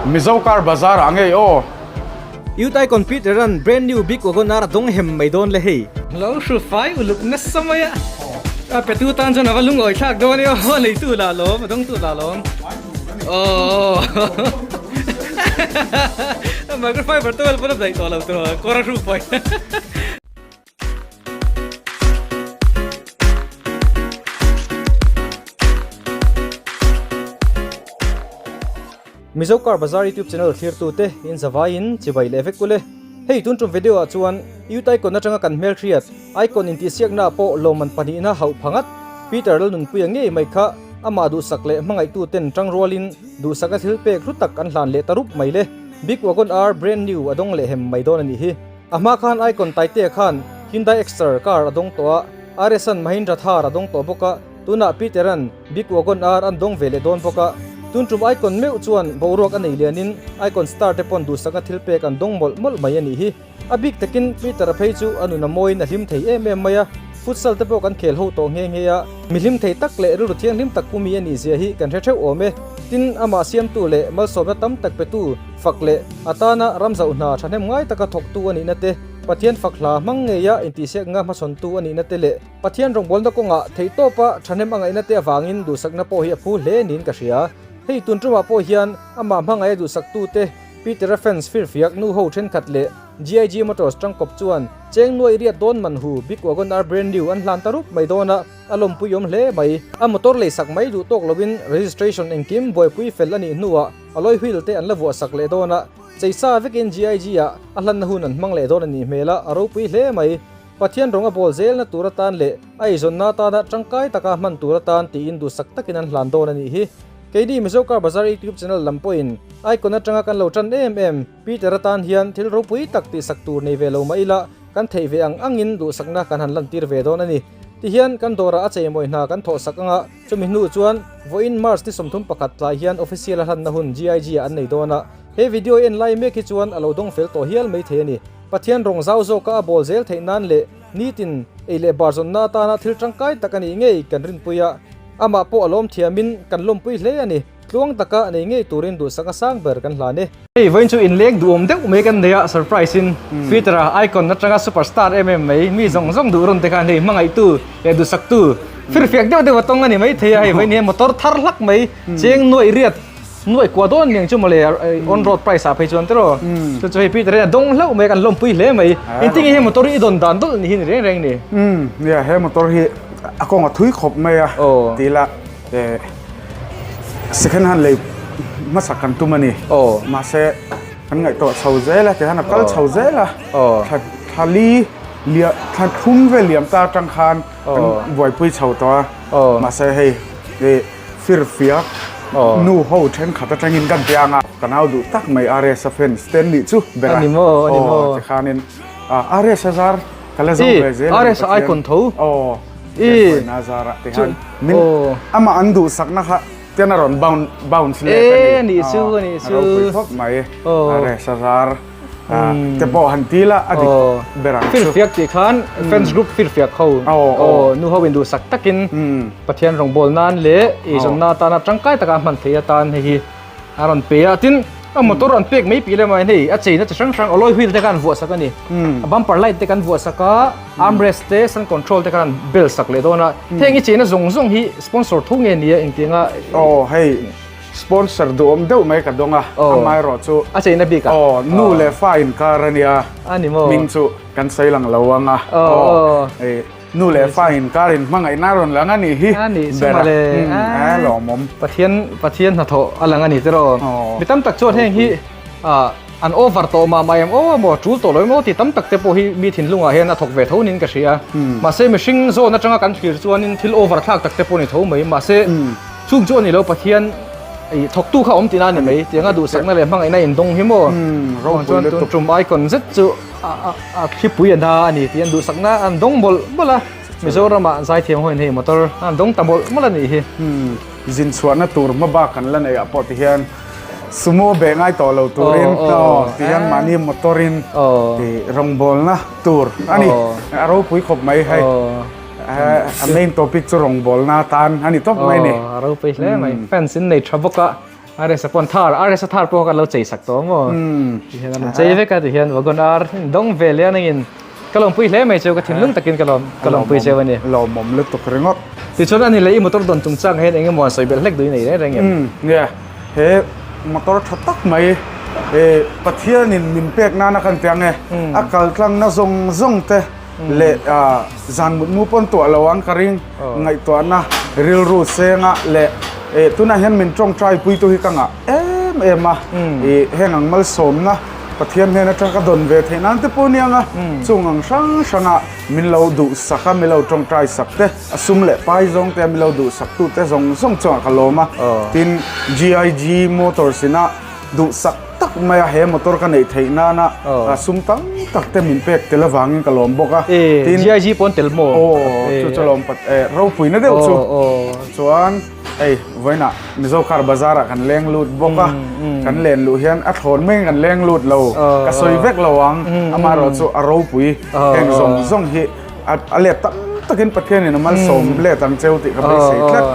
Mizo car bazar ah ngei aw. Youth Icon Peter an brand new big wagon ar a dawng hem mai dawn le hei. Lo hru fai uluk nasa mai a, a petu tan chuan a va lungawi thlak dawn e aw, a leitu lah lawm, a dawngtu lah lawm. Aww Microfiber towel pawn a daih tawh lo tur kawr a hru fai. Mizo Car Bazar YouTube channel thlirtute in zavaiin chibai leh vek ule. Hei tun tum video ah chuan Youth Icon atanga kan hmelhriat Icon intihsiakna ah pawh lawmman pahnihna hauh phangat Peter Lalnunpuia ngei mai kha amah duhsak leh hmangaihtuten tangrualin duhsakna thil pek hlu tak an hlan leh ta rup mai le. Big Wagon R brand new a dawng leh hem mai dawn a nih hi. A hma khan Icon Taitea khan Hyundai Exter car a dawng tawh a, RS-a'n Mahindra Thar a dawng tawh bawk a, tunah Peter-a'n Big Wagon R an dawng ve leh dawn bawk a. Tun tum Icon meuh chuan boruak a nei lianin Icon star te pawn duhsakna thil pek an dawng mawlh mawlh mai a nih hi. A bik takin Peter-a phei chu a nun a mawiin a hlim thei em em mai a, futsal te pawh kan khel ho tawh nghe nghe a, mi hlim thei tak leh rilru thianghlim tak pumi a nih zia hi kan hre theuh awm e. Tin, amah siamtu leh malsawmna tam tak petu Fak leh a tana ram zauh hna thahnem ngai taka thawktu a nihna te, Pathian fak hla hmang ngeia intihsiakna hmasawntu a nihna te leh Pathian rawngbawlna kawngah theihtawpa thahnem a ngaihna te avangin duhsakna pawh hi a phu hle niin ka hria. Hei tun tumah pawh hian amah hmangaih a duhsaktute Peter-a fans firfiak nu ho thenkhat leh GIG Motors tangkawp chuan cheng nuai riat dawn man hu Big Wagon R brand new an hlan ta rup mai dawn a, A lawmpui awm hle mai. A motor leisak mai duh tawk loin registration engkim buaipui fel a nih hnuah Alloy wheel te an la vuah sak leh dawn a, cheisa vekin GIG ah a hlanna hun an hmang leh dawn a nih hmel a, a ropui hle mai. Pathian rawng a bawl zelna tur atan leh a eizawnna atana tangkai taka hman tur atan tiin duhsak takin an hlan dawn a nih hi. Keini Mizo Car Bazar YouTube channel lam pawhin Icon atanga kan lo tan em em Peter atan hian thil ropui tak tihsak tur nei ve lo mah ila kan theih ve ang angin duhsakna kan han lantir ve dawn a ni. Tihian kan dawrah a cheimawi hna kan thawhsak anga Chumi hnu chuan vawiin March ni 31 tlai hian official a hlanna hun GIG ah an nei dawn a, he video en lai mek hi chuan a lo dawng fel tawh hial mai thei a ni. Pathian rawng zau zawka a bawl zel theih nan leh nitin ei leh bar zawnna atana thil tangkai tak a nih ngei kan rinpui a, amah pawh a lawm thiamin kan lawmpui hle a ni. Tluang taka nei ngei turin duhsak a sang ber kan hlan e. Hei vawiin chu inleng duhawm deuh mai kan nei a, surprise in Twitter a icon atanga superstar em em mai, mi zawng zawng duh rawn te khan hei hmangaihtu leh duhsaktu firfiak deuh deuh a tawng a ni maithei a, hei vawiin hian motor thar hlak mai cheng nuaih riat nuaih kua dawn aniang chu mawle on road price ah phei chuan tiraw chu chu hei Peter hian a dawng hlauh mai a kan lawmpui hle mai, engtin nge hei motor hi i dawn dan dawlh ni hi ni reng reng ni. Umm nia he motor hi a kawng a thui khawp mai a ti ila. Second hand lei hmasak kan tum a ni. Mahse kan ngaihtuah chho zel a tihian a kal chho zel a. Thla li liam thla thum vel liam ta atang khan kan buaipui chho tawh a. Mahse hei firfiak nu ho thenkhat atangin kan piang a. Ka nau duh tak mai RS a fans te an nih chu ber a. Tikhanin RS a zar Ka la zo ve zel a ni RS icon tho. Aw. I na zara te han. Min ama an duh sakna kha tian a rawn bounce bounce let a ni. E ni chu ani chu. Ropui khawp mai. RS a zar. Te pawh han ti la a dik ber ang chu. Firfiak tih khan fans group firfiak ho. Aw nu ho in duh sak takin Pathian rawngbawl nan leh eizawnna atana tangkai taka hman theih atan hei hi A rawn pe a, tin a motor an pek mai piah lamah hian hei a cheina chi hrang hrang alloy wheel te kha an vuah sak a ni. A bumper light te kan vuah sak a, armrest te sun control te kha an bel sak leh dawn a. Heng i cheina zawng zawng hi sponsor tho nge ni a engtiang a? Aw hei sponsor duhawm deuh mai ka dawng a, amaherawh chu a cheina bik a? Aw nu leh fa inkar a nia, a ni maw? Hming chu kan sawi lang lo ang a, aw hei. Nu leh fa in kar in hmangaihna rawn lang a nih hi. A nih chu mawle. A lawmawm. Pathian Pathian hnathawh a lang a ni tiraw. Mi tam tak chuan heng hi an over tawh mah mah em aw maw tul tawh lo em aw tih tam tak te pawh hi mi thinlungah hian a thawk ve tho niin ka hria. Mahse mihring zawn atanga kan thlir chuanin thil over thlak tak te pawh a ni tho mai. Mahse chung chu a ni lo Pathian i thawktu kha awm tihna a ni mai. Tianga duhsakna leh hmangaihna indawng hi maw. Ropui lutuk. Tun tum icon zet chu. A thlipui a na a ni tih an duhsakna an dawng mawlh mawlh a, Mizoramah zaithiam ho in hei motor an dawng ta mawlh mawlh a nih hi. Zin chhuahna tur hma bak kan la neih ah pawh tihian sumo beh ngai tawh lo turin aw tihian mahni motor in rawngbawlna tur a ni, a ropui khawp mai hei a main topic chu rawngbawlna tan a ni tawp mai a ni. A ropui hle mai, fans in nei tha bawk a. RS-a pawn thar, RS-a thar pawh kha kan lo chei sak tawh maw? Ti hian an rawn chei vek a, ti hian wagon R dawng ve leh a nangin ka lawmpui hle mai cheu, ka thinlung takin ka lawm ka lawmpui cheu a ni. Lawmawm lutuk ringawt. Tichuan a ni leh i motor dawn chungchang hian eng emaw an sawi belh hlek duh i nei reng reng em? Nia, he motor tha tak mai Pathianin min pek nana kan ti ang e, a kaltlangna zawng zawng te leh zan mutmu pawn tuah lo ang ka ring ngaihtuahna rilru senga leh tunah hian min tawngtai puitu hi ka ngah em em a heng ang malsawmna Pathian hnen atang ka dawn ve theih nan te pawh nia nga chung ang hrang hranga min lo duhsak a min lo tawngtai sak te a sum leh pai zawng te a min lo duhsak tu te zawng zawng chungah ka lawm a tin GIG Motors ina Duhsak tak mai a he motor ka neih theih nana sum tam tak te min pek tel avangin ka lawm bawk a. Tin GIG pawn tel maw? Aw chu chu lawm pat ropui na deuh chu. Chuan hei vawiinah Mizo car bazar ah kan leng lut bawk a. Kan len luh hian a thlawn maiin kan leng lut lo. Ka sawi vek lo ang. Amaherawh chu a ropui heng zawng zawng hi a let tam takin Pathianin a malsawm let ang cheu tih ka beisei tlat.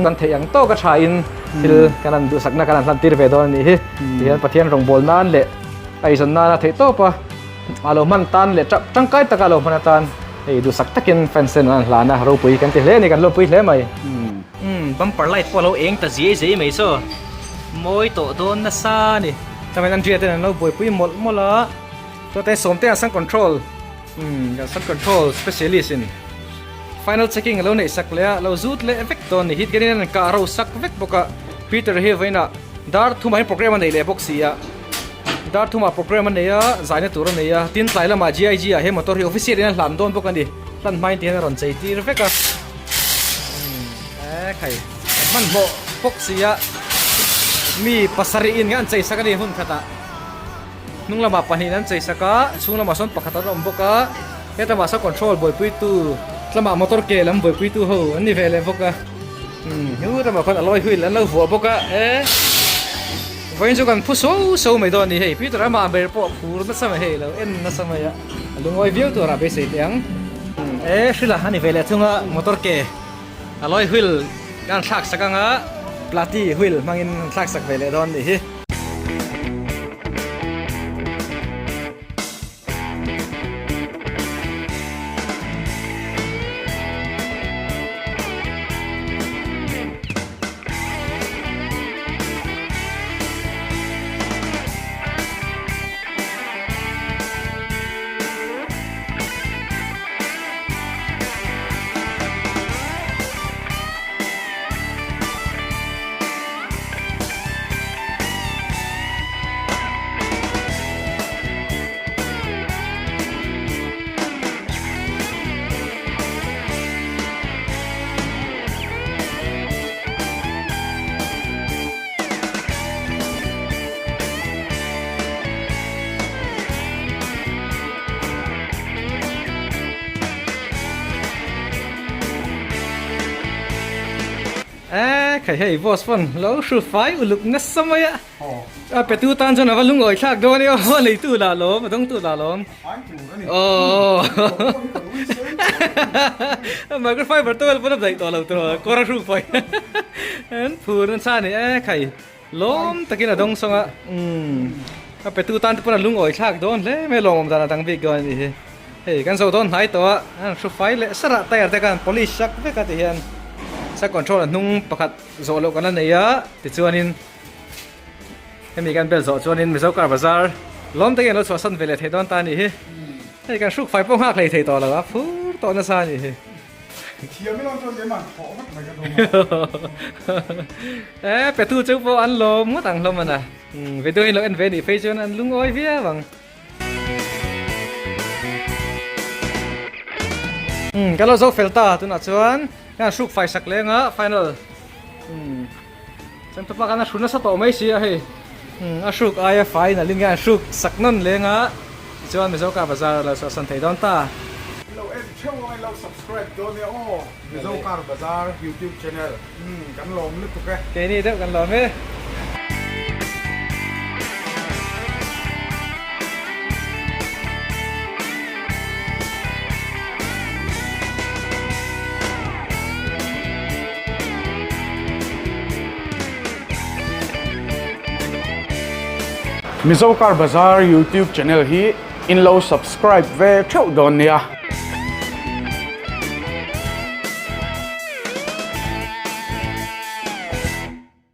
Kan theih ang tawk a tha in. Thil kan han duhsakna kan han hlan tir ve dawn a nih hi. Tihian Pathian rawngbâwl nan leh a eizawn nana theih tawp a, a lo hman tan leh tangkai taka a lo hman atan hei duhsak takin fans ten an han hlan a, ropui kan ti hle a ni, kan lawmpui hle mai. Umm bumper light pawh a lo eng ta ziai ziai mai saw, mawi tawh dawn nasa a ni. Chuan Andrea ten an lo buaipui mawlh mawlh a, chuan Sawmte an sang control. Umm kan sound control specialist in final checking alo neih sak leh a lo zut leh vek dawn ni hit ganin an kah ro sak vek bawk a Peter hi vawiinah dar thumah hian program a nei leh bawk si a dar thumah program a nei a zaina tur a nei a tin tlai lamah GIG ah he motor hi official in a hlan dawn bawk a ni hlan hmain ti hian a rawn chei tir vek a umm e khai kan hmanhmawh bawk si a mi pasarih in an chei sak a ni hun khatah. Hnung lamah pahnihin an chei sak a, chhung lamah sawn pakhat an awm bawk a, hetlama sawn control buaipuitu tlama motor ke lam buaipuitu ho an ni ve leh bawk a, umm hnung lamah khawn alloy wheel an lo vuah bawk a e vawiin chu kan phu so so mai dawn a ni hei Peter amah ber pawh phur nasa mai hei lo en nasa mai a a lungawi viau turah beisei teh ang e hrila a ni ve leh thung a motor ke alloy wheel kan thlak sak ang a plati wheel hmangin an thlak sak ve leh dawn a nih hi. Eee khai hei boss pawn lo hru fai uluk nasa mai a a pe tu tan chuan ava lungawi thlak dawn e aw leitu lah lawm a dawngtu lah lawm aw microfiber towel pawn a daih tawh lo tur kawr a hru fai an phur nasa a ni e khai lawm takin a dawng sawng a umm a pe tu tan te pawn a lungawi thlak dawn hle mai lawmawm dan a dang bik dawn a nih hi. Hei kan zo dawn hnai tawh a, an hru fai leh sar a, tyre te khan polish sak vek a tihian side control a hnung pakhat zawh loh kan la nei a, tichuanin hemi kan bel zawh chuanin Mizo car bazar lawm takin an lo chhuahsan ve leh thei dawn ta a nih hi, hei kan hruk fai pawh nghak hlei thei tawh lo a, phur tawh nasa a nih hi. Thiam ilo chuan keimah thawh vek mai ka tum a. E petu chu pawh an lawm ngawt ang hlawm a na, video hi lo en ve nih phei chuan an lungawi viau ang. Umm kan lo zo fel ta tunah chuan kan hruk fai sak leng a final umm chuan tupa khan a hru nasa tawh mai si a hei umm a hruk aia fai nalh in khan hruk sak nawn leng a tichuan Mizo car bazar a lo chhuahsan thei dawn ta. Lo en theuh ang i lo subscribe dawn e aw Mizo car bazar youtube channel umm kan lawm lutuk e. Keini deuh kan lawm e. Mizo Car Bazar YouTube channel hi in lo subscribe ve theuh dawn nia.